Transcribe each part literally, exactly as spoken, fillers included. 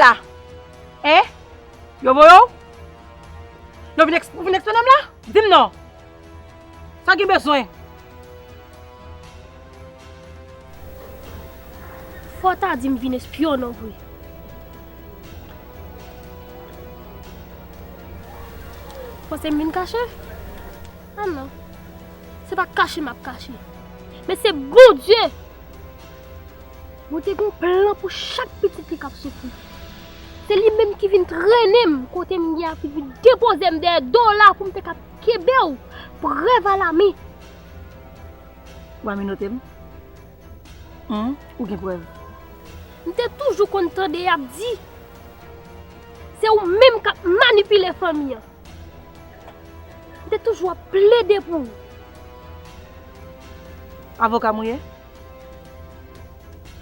la? Hein? Yo voye w? Yo vin eks-, ou vin espyone m la? Di m non. Sa gen bezwen? Fò w ta di m vin espyone w vre. Panse m vin kache? Ah non. Se pa kache m ap kache. Men se Bondye! Bondye gen yon plan pou chak pitit li k ap soufri. Se li menm ki vin trennen m kote m ye a, ki vin depoze m dèyè do w la pou m te ka kenbe w prèv alamen. Ou pa menote m? Humm, ou gen prèv? M te toujou konn tande y ap di se ou menm k ap manipile fanmi an. M te toujou ap plede pou ou. Avoka m ou ye?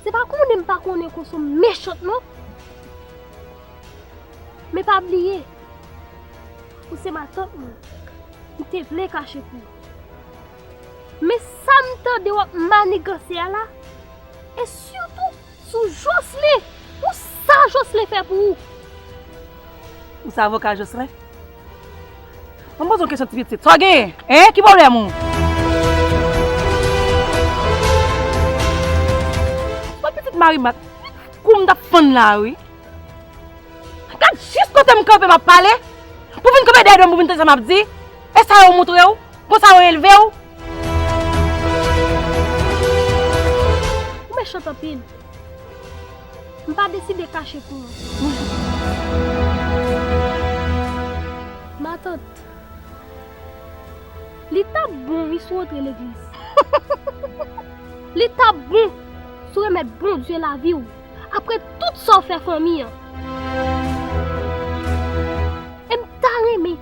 Se pa konnen m pa konnen konsa w mechant non. Men pa bliye, ou se matant mwen. M te vle kache pou ou. Men sa m tande w ap maniganse a la, e sitou sou Jocelyn, pou sa Jocelyn fè pou ou. Ou se avoka Jocelyn? Ann poze yon kesyon ti pitit. Sa w genyen? Hein? Ki pwoblèm ou? Swa pitit mari mat, kou m t ap fann la wi. Gad jis kote m kanpe m ap pale. Pou vin kanpe dèyè do m pou vin tande sa m ap di. E sa yo moutre w? Konsa yo elve w? Ou mechant anpil. M pa deside kache pou ou. Matant, li t ap bon wi si w antre legliz. Li t ap bon si w remèt Bondye lavi w apre tout sa w fè fanmi an. E m ta renmen,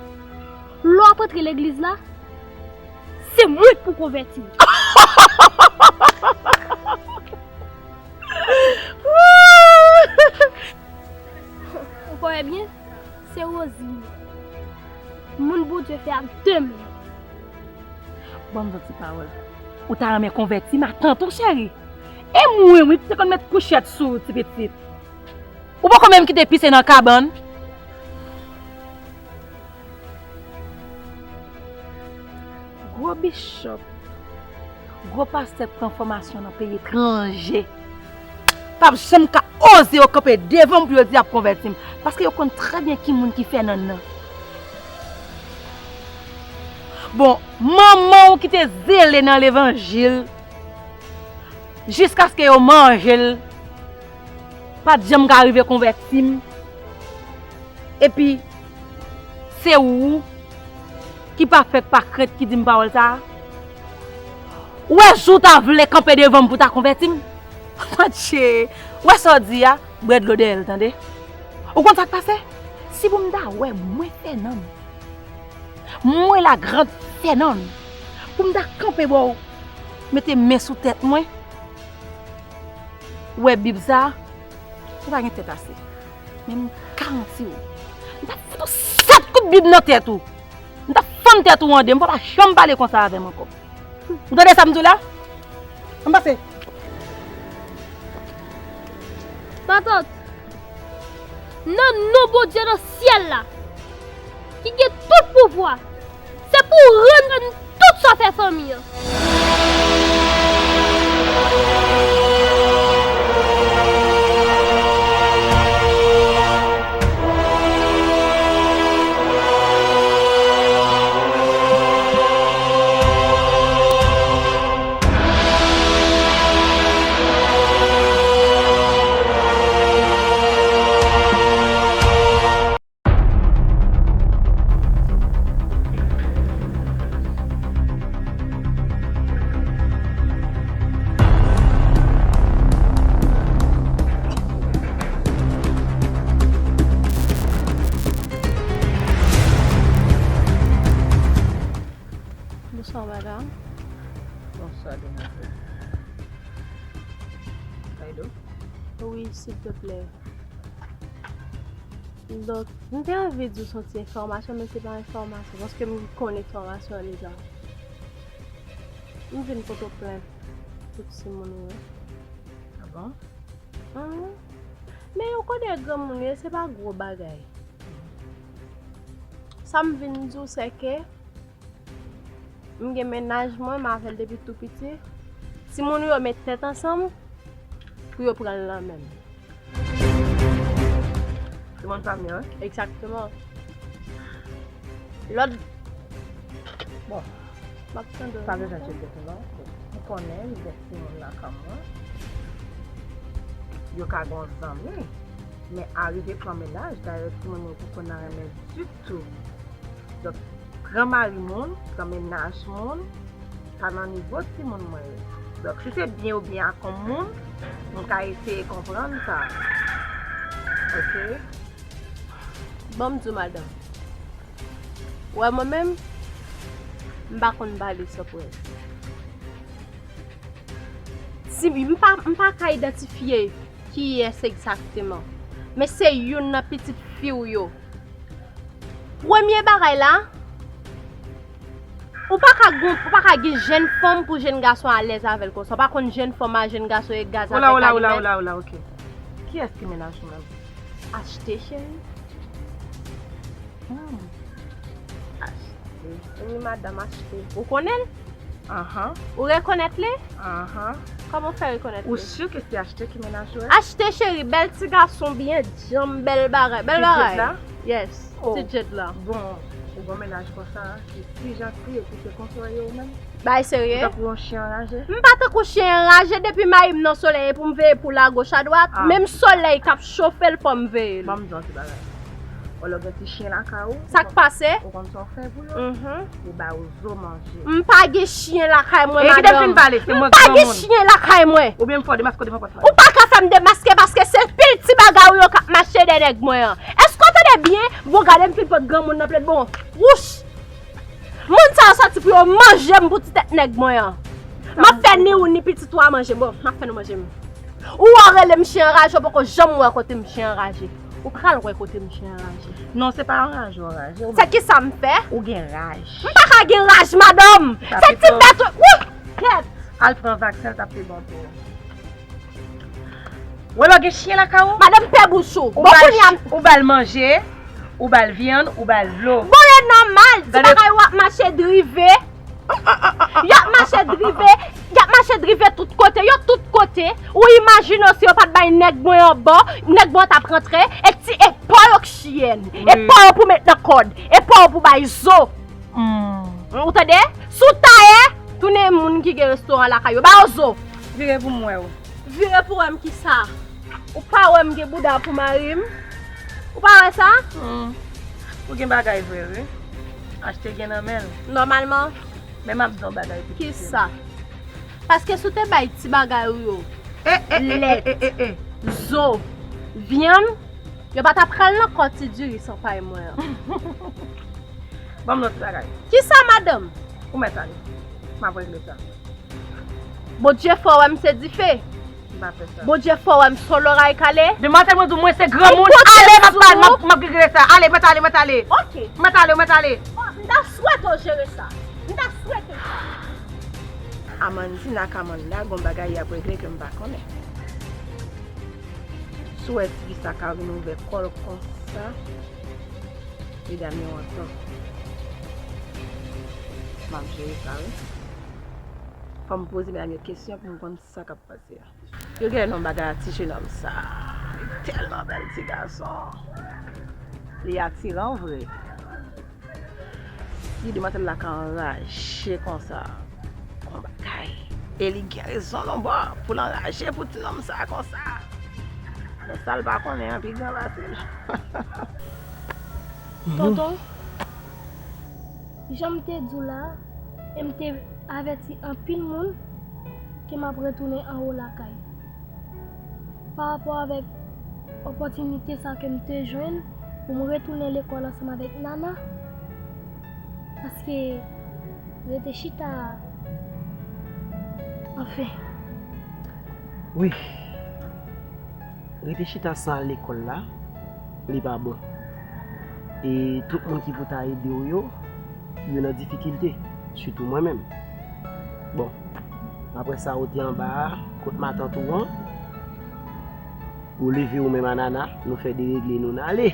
lè w ap antre legliz la, se mwen k pou konvèti w. Ou pa wè byen? Se Rosie. Moun Bondye fè ak de men. Ban m yon ti pawòl. Ou ta renmen konvèti matant ou, cheri? E mwen, wi, ki te konn met kouchèt sou ou, ti pitit. Ou poko menm kite pise nan kabann. Gwo bishop, gwo pastè k pran fòmasyon nan peyi etranje p ap janm ka oze yo kanpe devan m pou yo di y ap konvèti m, paske yo konn trè byen ki moun ki fè nannan. Bon, manman w ki te zele nan levanjil, jiskaske yo manje l, pa t janm ka rive konvèti m. Epi, se ou ki pa fèk pa krent ki di m pawòl sa a? Ou wè jou w ta vle kanpe devan m pou w ta konvèti m? Matche, ou wè sa w di a? Bwè dlo dèyè l, tande. Ou konn sa k pase? Si pou m ta wè mwen Fènann, mwen la grand Fènann, pou m ta kanpe bò w, mete men sou tèt mwen, ou wè Bib sa a, ou pa gen tèt ase. Men m garanti w, m t ap fout ou sèt kout Bib nan tèt ou. M t ap fann tèt ou an de, m pa janm pale konsa avè m ankò. Ou tande sa m di w la? Ann pase. Matant, nan non Bondye nan syèl la, ki gen tout pouvwa, se pou w rann tout sa w fè fanmi an. Bonswa, madanm. Bonswa, demwazèl. Kay do? Wi, silteplè. Donk, m te anvi di w se yon ti enfòmasyon, men se pa enfòmasyon, paske m konn enfòmasyon an deja. M vin pote w plent pou timoun ou yo. Ah bon? Mhm. Men ou konnen granmoun yo, se pa gwo bagay. Sa m vin di w, se ke m gen mennaj mwen, m avè l depi tou piti. Timoun yo met tèt ansanm pou yo pran l nan men m. Timoun pa m yo, wi. Egzakteman. Lòt, bon, m ap tande w. Pa bezwen tcheke tou non. M konnen m gen timoun lakay mwen. Yo ka gen yon zanmi, men arive pran mennaj, dayè timoun yo poko nan renmen ditou. Donk, pran mari moun, pran mennaj moun, pa nan nivo timoun mwen yo. Donk, si se byen oubyen ak yon moun, nou ka eseye konprann sa. Oke? Ban m di w, madanm. Ou wè mwen menm, m pa konn pale san prèv. Si, m pa, m pa ka idantifye kiyès egzakteman, men se youn nan pitit fi w yo. Premye bagay la, ou pa ka gon, ou pa ka gen jenn fanm pou jenn gason alèz avè l konsa. Ou pa konn jenn fanm a jenn gason e gaz avèk alimèt. Ola, ola, ola, ola, ola, oke. Kiyès ki mennaj ou menm? Achte, cheri. Hmm. Achte. Wi, madanm, Achte. Ou konnen l? Ahan. Ou rekonèt li? Ahan. Kòman w fè rekonèt li? Ou si ke se Achte ki mennaj ou? Achte, cheri, bèl ti gason, byen djanm, bèl bagay, bèl bagay. Ti Djed la? Yes, ti Djed la. Bon, ou gon mennaj konsa, ki si janti, epi se konsa w ye ou menm? Bagay serye? Ou tankou yon chen anraje? M pa tankou chen anraje, depi mari m nan solèy, e pou m veye poul agoch adwat, menm solèy k ap chofe l, fò m veye l. Ban m di w yon ti bagay. Ou lè w gen ti chen lakay ou, sa k pase? Ou konn sa w fè pou yo? Mhm. Ou ba yo zo manje. M pa gen chen lakay mwen, madanm. E kite m fin pale, se mwen granmoun. M pa gen chen lakay mwen. Oubyen m fè w demaske w devan pòt la. Ou pa ka fè m demaske paske se pil ti bagay ou yo k ap mache dèyè nèg mwen an. Èske w tande byen? Bon, gade m fin pot granmoun nan plent. Bon, wouch! Moun sa yo sòti pou yo manje m pou ti tèt nèg mwen an. M ap fè ni ou ni pitit ou a manje. Bon, m ap fè nou manje m. Ou wè w rele m chen anraje, ou poko janm wè kote m chen anraje. Ou pral wè kote m chen anraje. Non, se pa anraje w anraje. Se kisa m fè? Ou gen raj. M pa ka gen raj, madanm. Se ti bèt, wi, kèt. Al pran vaksen, l t ap pi bon pou ou. Wè lè w gen chen lakay ou. Madanm, pè bouch ou. Bon, kounye a, ou ba l manje, ou ba l vyann, ou ba l dlo. Bon, e nòmal, ti bagay yo ap mache drive. Y ap mache drive, y ap mache drive tout kote, yo tout kote. Ou imajine w si yo pa t bay nèg mwen anba, nèg mwen t ap rantre, e ti, e pa w yo k chiyèn, e pa w yo pou met nan kòd, e pa w yo pou bay zo. Hmm. Ou tande? Si w tayè, tounen moun ki gen restoran lakay yo, ba yo zo. Vire pou m wè w. Vire pou wè m kisa? Ou pa wè m gen bouda pou mari m? Ou pa wè sa? Hmm. Ou gen bagay vre, wi. Achte gen nan men l. Nòmalman. Men m ap di w yon bagay, pitit fi m. Kisa? Paske si w te bay ti bagay ou yo, lèt, zo, vyann, yo pa t ap pral nan kò ti diri san pay mwen an. Ban m yon ti bagay. Kisa, madanm? Ou mèt ale. M ap regle sa. Bondye fè w wè m se dife. M pa fè sa. Bondye fè w wè m se loray kale. Demwazèl, mwen di w, mwen se granmoun. Ale, m ap pale, m ap, m ap regle sa. Ale, mèt ale, mèt ale. Oke. Mèt ale, mèt ale. M ta swete w jere sa. M ta swete w. Amandine ak Amanda gon bagay y ap regle ke m pa konnen. Si w wè ti fi sa ka vin ouvè kò l konsa, medam yo antò. M ap jere sa, wi. Fò m poze medam yo kesyon pou m konn sa k ap pase a. Yo gen yon bagay a ti jenòm sa. Li tèlman bèl ti gason. Li atiran vre. Si demwazèl la ka anraje konsa, yon bagay. E li gen rezon non bò pou l anraje pou ti nonm sa konsa. Men sa l pa konnen an pi gran pase l. Tonton, jan m te di w la, e m te avèti anpil moun ke m ap retounen anwo lakay. Pa rapò avèk opòtinite sa ke m te jwenn pou m retounen lekòl ansanm avèk Nana, paske rete chita a, anfen. Wi. Rete chita san al lekòl la, li pa bon. E tout moun ki pou ta ede w yo, yo nan difikilte, sitou mwen menm. Bon, apre sa, ou te anba a, kot matant ou an, Ou leve ou menm a Nana, nou fè deregle nou, n ale.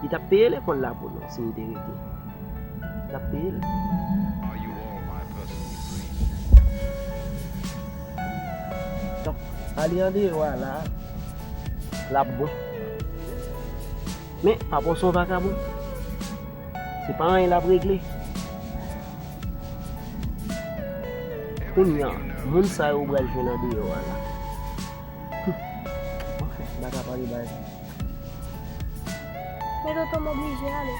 Li t ap peye lekòl la pou nou, si m te rete. Li t ap peye l. Donk, ale andeyò a la, l ap bon. Men, papa w se yon vakabon. Se pa anyen l ap regle. Kounye a, moun sa yo ou pral jwenn andeyò a la. Hum. Anfen, m pa ka pale bagay. Men tonton, m oblije ale.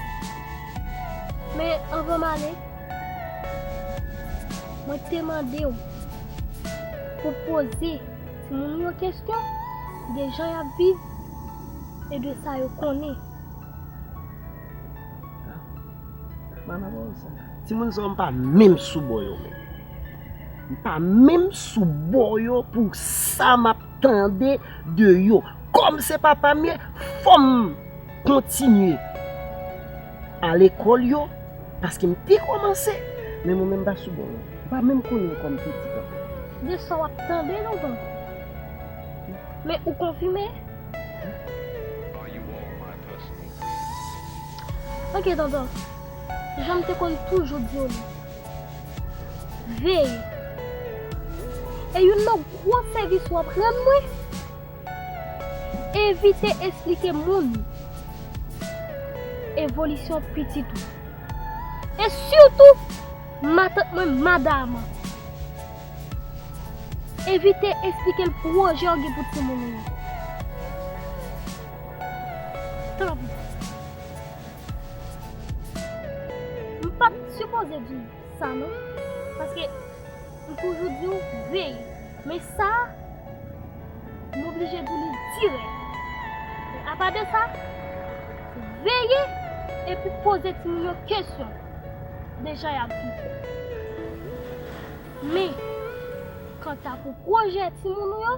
Men anvan m ale, mwen te mande w pou poze timoun yo kesyon de jan y ap viv e de sa yo konnen. Timoun sa yo, m pa menm sou bò yo menm. M pa menm sou bò yo pou sa m ap tande de yo. Kòm se papa m ye, fò m kontinye al lekòl yo, paske m te kòmanse, men mwen menm m pa sou bò yo. M pa menm konnen yo kòm pitit ankò. De sa w ap tande, tonton. Men ou konfime? Ok, tonton. Jan m te konn toujou di w li. Veye. E youn nan gwo sèvis w ap rann mwen, evite esplike moun evolisyon pitit ou. E sitou, matant mwen, madanm an. Evite esplike l pwojè w gen pou timoun ou yo. Tanpri. M pa t sipoze di w sa non, paske m toujou di w veye. Men sa, m oblije di w li dirèk. Men apa de sa, veye epi poze timoun yo kesyon de jan y ap viv. Men, kanta pou pwojè timoun ou yo,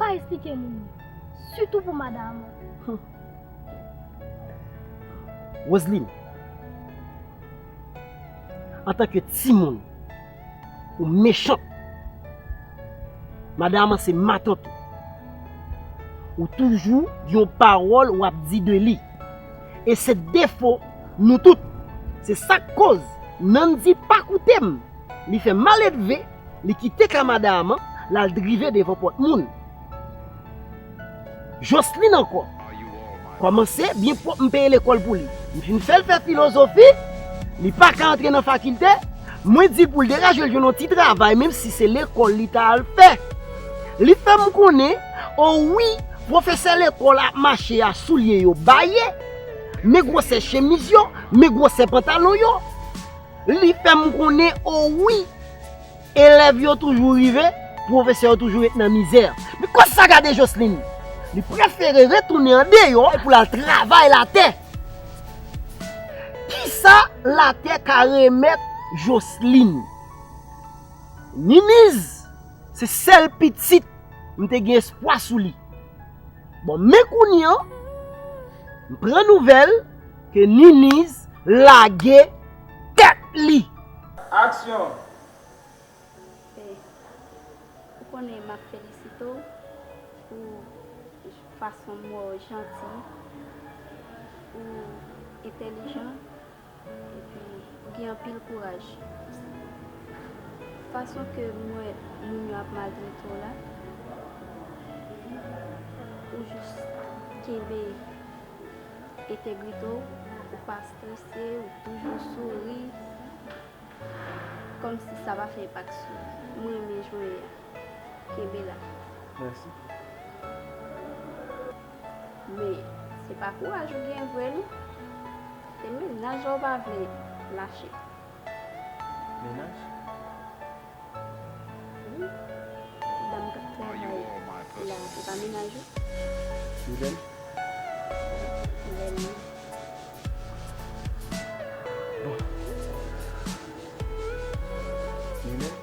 pa esplike moun yo, sitou pou madanm ou. Roseline, antanke timoun, ou mechant. Madanm an se matant ou. Ou toujou gen yon pawòl w ap di de li. E se defo nou tout. Se sa k koz Nandy pa koute m. Li fè maledve, li kite kay madanm an, l al drive devan pòt moun. Joseline ankò. Kòmanse byen pwòp, m peye lekòl pou li. M fin fè l fè filozofi, li pa ka antre nan fakilte. Mwen di l pou l degaje l jwenn yon ti travay, menm si se lekòl li ta al fè. Li fè m konnen, o wi, pwofesè lekòl ap mache a, soulye yo baye. Men gwosè chemiz yo, men gwosè pantalon yo. Li fè m konnen, o wi, elèv yo toujou rive, pwofesè yo toujou ret nan mizè. Men kote sa gade Joseline? Li prefere retounen andeyò pou l al travay latè. Kisa latè ka remèt Joseline? Niniz se sèl pitit m te gen espwa sou li. Bon, men kounye a, m pran nouvèl ke Niniz lage tèt li. Aksyon! Ou konnen m ap felisite w pou fason m wè w janti, ou entèlijan, epi ou gen anpil kouraj. Fason ke m wè moun yo ap maltrete w la, ou jis kenbe entegrite w, ou pa strese, ou toujou souri. Kòmsi sa pa fè enpak sou ou. M renmen jan w ye a. Kenbe la. Mèsi. Men, se pa kouraj ou gen vre non. Se mennaj la ou pa vle lache. Mennaj? Wi. Dam k ap travay la, se pa mennaj ou? Mylène? Mylène, wi. Bon. Mylène?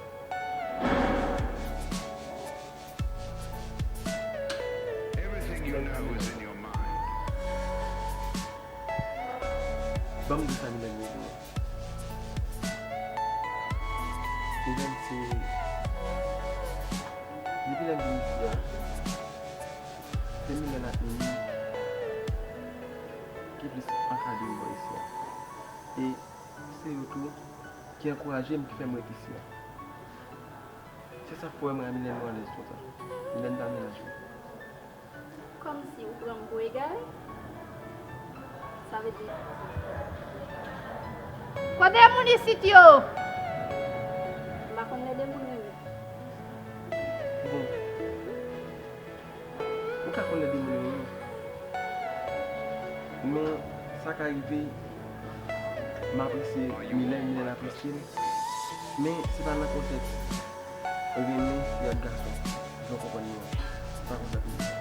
Ban m di sa Mylène ye pou mwen. Mylène se, depi lè m vin isi a, Se Milèn ak Nini ki plis ankadre m bò isi a. E se yo tou ki ankouraje m, ki fè m ret isi a. Se sa k fè w wè mwen ak Milèn nou alèz konsa. Milèn pa menaj mwen. Kòmsi ou pran m pou egare? Sa vle di, kote moun isit yo? M pa konn lè de moun renmen. Bon, ou ka konn lè de moun renmen. Men sa ka rive, m apresye Milèn, Milèn apresye m. Men se pa nan kontèks renmen fi ak gason, jan w konprann li an. Se pa konsa pou m di.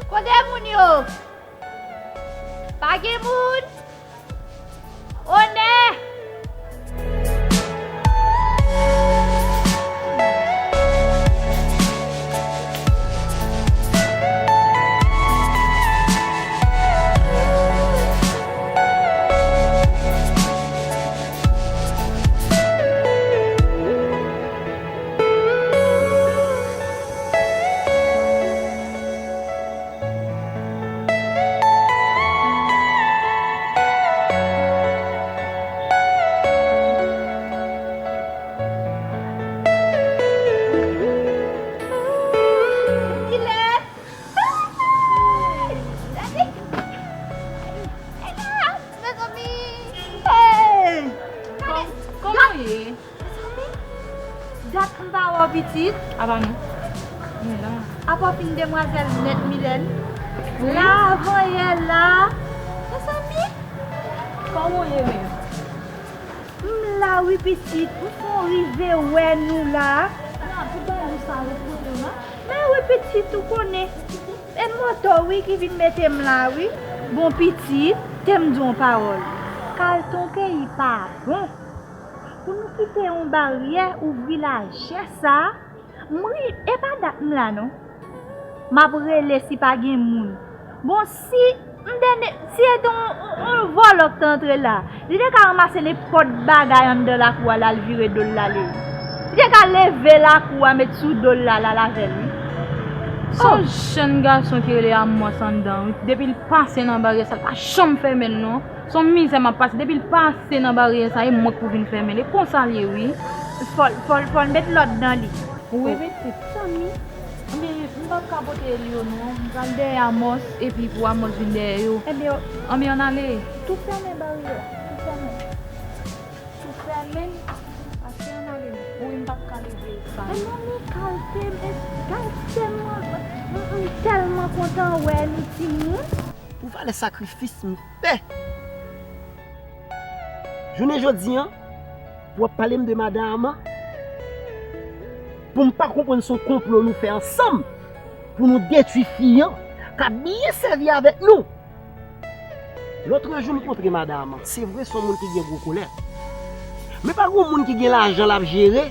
Kote moun yo? Pa gen moun? Onè! Hey! Mezanmi! Hey! Kòm-, kòman w ye? Mezanmi! Dat m pa wè w pitit. Apa non? Mwen la. Apa w fin demwazèl nèt, Milèn? Wi. La, avan yè la. Mezanmi! Kòman w ye menm? M la wi pitit, m fon rive wè nou la. Nan, tout bagay nou sa ret kote w la. Men wi pitit, ou konnen. E moto wi ki vin mete m la wi. Bon pitit, te m di w yon pawòl. Kal ton peyi pa bon. Pou nou kite yon baryè ouvri lajè sa, m ri, e pa dat m la non. M ap rele si pa gen moun. Bon, si m te, si se te yon, yon, yon vòlò k te antre la, li te ka ranmase nenpòt bagay anndan lakou a la, l vire do l l ale wi. Li te ka leve lakou a, met sou do l l al avè l wi. Se yon jèn gason ki rele Amos anndan wi. Depi l pase nan baryè sa, l pa janm fèmen l non. Se yon mizè m ap pase. Depi l pase nan baryè sa, e mwen k pou vin fèmen l. E konsa l ye wi. Fò l, fò l, fò l met lòd nan li. Wi, pitit. Mezanmi, men m p ap ka pote l yo non. M pral dèyè Amos, epi pou Amos vin dèyè yo. Ebyen, ann ale. Tou fèmen baryè, tou fèmen. Tou fèmen, pase ann ale. Wi, m p ap ka leve sa. Mezanmi, kal te, kal tèlman, m, m tèlman kontan wè nou timoun. Pou valè sakrifis m fè. Jounen jodi an, pou w ap pale m de madan Aman, pou m pa konprann se yon konplo nou fè ansanm pou nou detwi fi an k ap byen sèvi avèk nou. Lòt jou m kontre madan Aman, se vre se yon moun ki gen gwo kolè. Men pa gen yon moun ki gen lajan l ap jere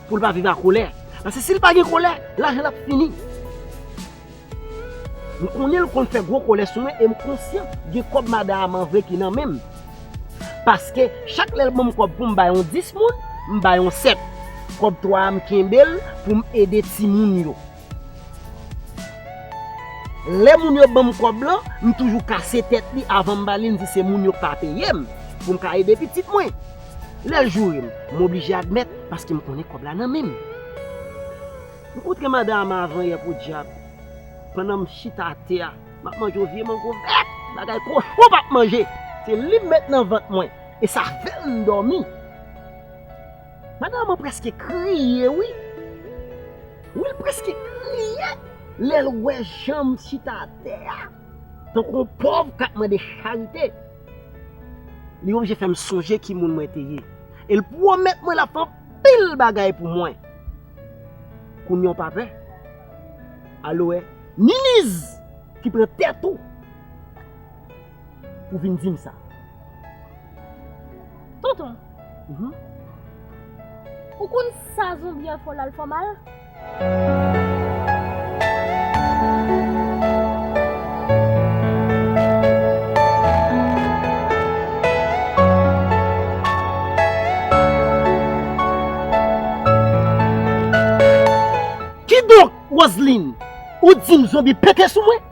pou l pa viv a kolè. Paske si l pa gen kolè, lajan l ap fini. M konnen l konn fè gwo kòlè sou mwen e m konsyan gen kòb madan Aman vre ki nan men m. Paske chak lè l ban m kòb pou m bay yon dis moun, m bay yon sèt. Kòb twa a m kenbe l pou m ede timoun yo. Lè moun yo ban m kòb lan, m toujou kase tèt li avan m ba li, m di se moun yo k pa peye m pou m ka ede pitit mwen. Lè l joure m, m oblije admèt paske m konnen kòb la nan men m. M kontre madan Aman avan yè podyab. Pandan m chita atè a, m ap manje yon vye mango vèt, bagay kochon p ap manje. Se li m met nan vant mwen, e sa fè m dòmi. Madan Aman prèske kriye, wi. Wi, l prèske kriye lè l wè jan m chita atè a, tankou yon pòv k ap mande charite. Li oblije fè m sonje ki moun mwen te ye. E l pwomèt mwen l ap fè anpil bagay pou mwen. Kounye a w pa pè? Al wè Niniz ki pran tèt ou pou vin di m sa. Tonton, mhm, ou konn sa zonbi an fè w la, l fè w mal? Kidonk, Roseline, ou di m zonbi pete sou mwen?